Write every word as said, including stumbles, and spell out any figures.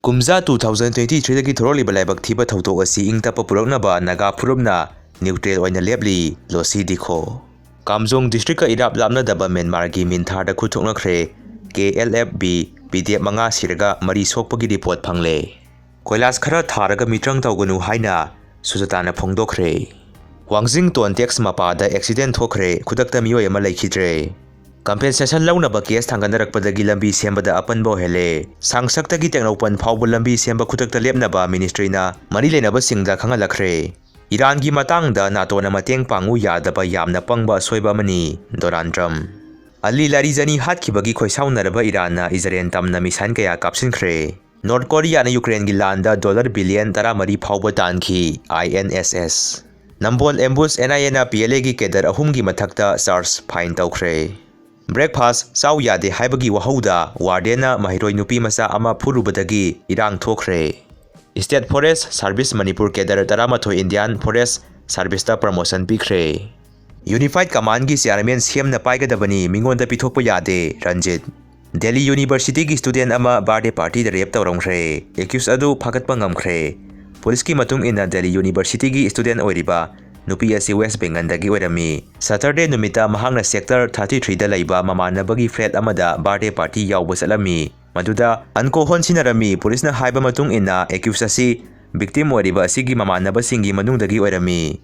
ꯀꯨꯝꯖꯥ two thousand twenty three ꯗꯒꯤ ꯊꯣꯔꯛꯂꯤꯕ ꯂꯥꯏꯕꯛ ꯊꯤꯕ ꯊꯧꯗꯣꯛ ꯑꯁꯤ ꯏꯪ ꯇꯞꯄ ꯄꯨꯔꯛꯅꯕ ꯅꯥꯒꯥ ꯐꯨꯔꯨꯞꯅ neutral ꯑꯣꯏꯅ ꯂꯦꯞꯂꯤ, ꯂꯣꯁꯤ ꯗꯤꯈꯣ꯫ ꯀꯥꯝꯖꯣꯡ district ꯀ ꯏꯔꯥꯞ ꯂꯥꯞꯅꯗꯕ ꯃ꯭ꯌꯥꯟꯃꯥꯔꯒꯤ ꯃꯤꯟꯊꯥꯔꯗ ꯈꯨꯠ ꯊꯣꯛꯅꯈ꯭ꯔꯦ꯫ K L F B, P D F ꯃꯉꯥ ꯁꯤꯔꯒ ꯃꯔꯤ ꯁꯣꯛꯄꯒꯤ report ꯐꯪꯂꯦ꯫ ꯀꯣꯏꯂꯥꯁ ꯈꯔ ꯊꯥꯔꯒ ꯃꯤꯇ꯭ꯔꯪ ꯇꯧꯒꯅꯨ ꯍꯥꯏꯅ ꯁꯨꯖꯇꯥꯅ ꯐꯣꯡꯗꯣꯛꯈ꯭ꯔꯦ꯫ ꯋꯥꯡꯖꯤꯡ toll tax ꯃꯄꯥꯗ accident ꯊꯣꯛꯈ꯭ꯔꯦ, ꯈꯨꯗꯛꯇ ꯃꯤꯑꯣꯏ ꯑꯃ ꯂꯩꯈꯤꯗ꯭ꯔꯦ꯫ Compensation ꯂꯧꯅꯕ case ꯊꯥꯡꯒꯠꯅꯔꯛꯄꯗꯒꯤ ꯂꯝꯕꯤ ꯁꯦꯝꯕꯗ ꯑꯄꯟꯕ ꯑꯣꯏꯍꯜꯂꯦ꯫ ꯁꯥꯡꯁꯛꯇꯒꯤ ꯇꯦꯡꯅꯧꯄꯜ ꯐꯥꯎꯕ ꯂꯝꯕꯤ ꯁꯦꯝꯕ ꯈꯨꯗꯛꯇ ꯂꯦꯞꯅꯕ ministry ꯅ ꯃꯔꯤ ꯂꯩꯅꯕꯁꯤꯡꯗ ꯈꯪꯍꯜꯂꯛꯈ꯭ꯔꯦ꯫ ꯏꯔꯥꯟꯒꯤ ꯃꯇꯥꯡꯗ ꯅꯥꯇꯣꯅ ꯃꯇꯦꯡ ꯄꯥꯡꯉꯨ ꯌꯥꯗꯕ ꯌꯥꯝꯅ ꯄꯪꯕ ꯑꯁꯣꯏꯕ ꯑꯃꯅꯤ, ꯗꯣꯅꯥꯜꯗ ꯇ꯭ꯔꯝꯞ꯫ ꯑꯂꯤ ꯂꯥꯔꯤꯖꯥꯅꯤ ꯍꯥꯠꯈꯤꯕꯒꯤ ꯈꯣꯏꯁꯥꯎꯅꯔꯕ ꯏꯔꯥꯟꯅ ꯏꯖꯔꯦꯜ ꯇꯝꯅ missile ꯀꯌꯥ ꯀꯥꯞꯁꯤꯟꯈ꯭ꯔꯦ꯫ ꯅꯣꯔꯠ ꯀꯣꯔꯤꯌꯥꯅ ꯌꯨꯀ꯭ꯔꯦꯟꯒꯤ ꯂꯥꯟꯗ dollar billion ꯇꯔꯥꯃꯔꯤ ꯐꯥꯎꯕ ꯇꯥꯟꯈꯤ, I N S S꯫ Nambol ambush, N I A ꯅ P L A ꯒꯤ cadre ꯑꯍꯨꯝꯒꯤ ꯃꯊꯛꯇ charge fine ꯇꯧꯈ꯭ꯔꯦ꯫ Breakfast ꯆꯥꯎ ꯌꯥꯗꯦ ꯍꯥꯏꯕꯒꯤ ꯋꯥꯍꯧꯗ warden ꯅ ꯃꯍꯩꯔꯣꯏ ꯅꯨꯄꯤ ꯃꯆꯥ ꯑꯃ ꯐꯨꯔꯨꯕꯗꯒꯤ ꯏꯔꯥꯡ ꯊꯣꯛꯈ꯭ꯔꯦ꯫ State Forest Service Manipur cadre ꯇꯔꯥꯃꯥꯊꯣꯏ Indian Forest Service ꯇ promotion ꯄꯤꯈ꯭ꯔꯦ꯫ Unified Command ꯒꯤ chairman ꯁꯦꯝꯅ ꯄꯥꯏꯒꯗꯕꯅꯤ, ꯃꯤꯉꯣꯟꯗ ꯄꯤꯊꯣꯛꯄ ꯌꯥꯗꯦ, ꯔꯟꯖꯤꯠ꯫ ꯗꯦꯜꯂꯤ University ꯒꯤ student ꯑꯃ birthday party ꯗ rape ꯇꯧꯔꯝꯈ꯭ꯔꯦ꯫ Accused ꯑꯗꯨ ꯐꯥꯒꯠꯄ ꯉꯝꯈ꯭ꯔꯦ꯫ Police ꯀꯤ ꯃꯇꯨꯡ ꯏꯟꯅ, ꯗꯦꯜꯂꯤ University ꯒꯤ student ꯑꯣꯏꯔꯤꯕ ꯅꯨꯄꯤ ꯑꯁꯤ West Bengal ꯗꯒꯤ ꯑꯣꯏꯔꯝꯃꯤ꯫ Saturday ꯅꯨꯃꯤꯠꯇ ꯃꯍꯥꯛꯅ Sector thirty three ꯗ ꯂꯩꯕ ꯃꯃꯥꯟꯅꯕꯒꯤ flat ꯑꯃꯗ birthday party ꯌꯥꯎꯕ ꯆꯠꯂꯝꯃꯤ꯫ ꯃꯗꯨꯗ alcohol ꯁꯤꯖꯤꯟꯅꯔꯝꯃꯤ꯫ Police ꯅ ꯍꯥꯏꯕ ꯃꯇꯨꯡ ꯏꯟꯅ, accused ꯑꯁꯤ victim ꯑꯣꯏꯔꯤꯕ ꯑꯁꯤꯒꯤ ꯃꯃꯥꯟꯅꯕꯁꯤꯡꯒꯤ ꯃꯅꯨꯡꯗꯒꯤ ꯑꯣꯏꯔꯝꯃꯤ꯫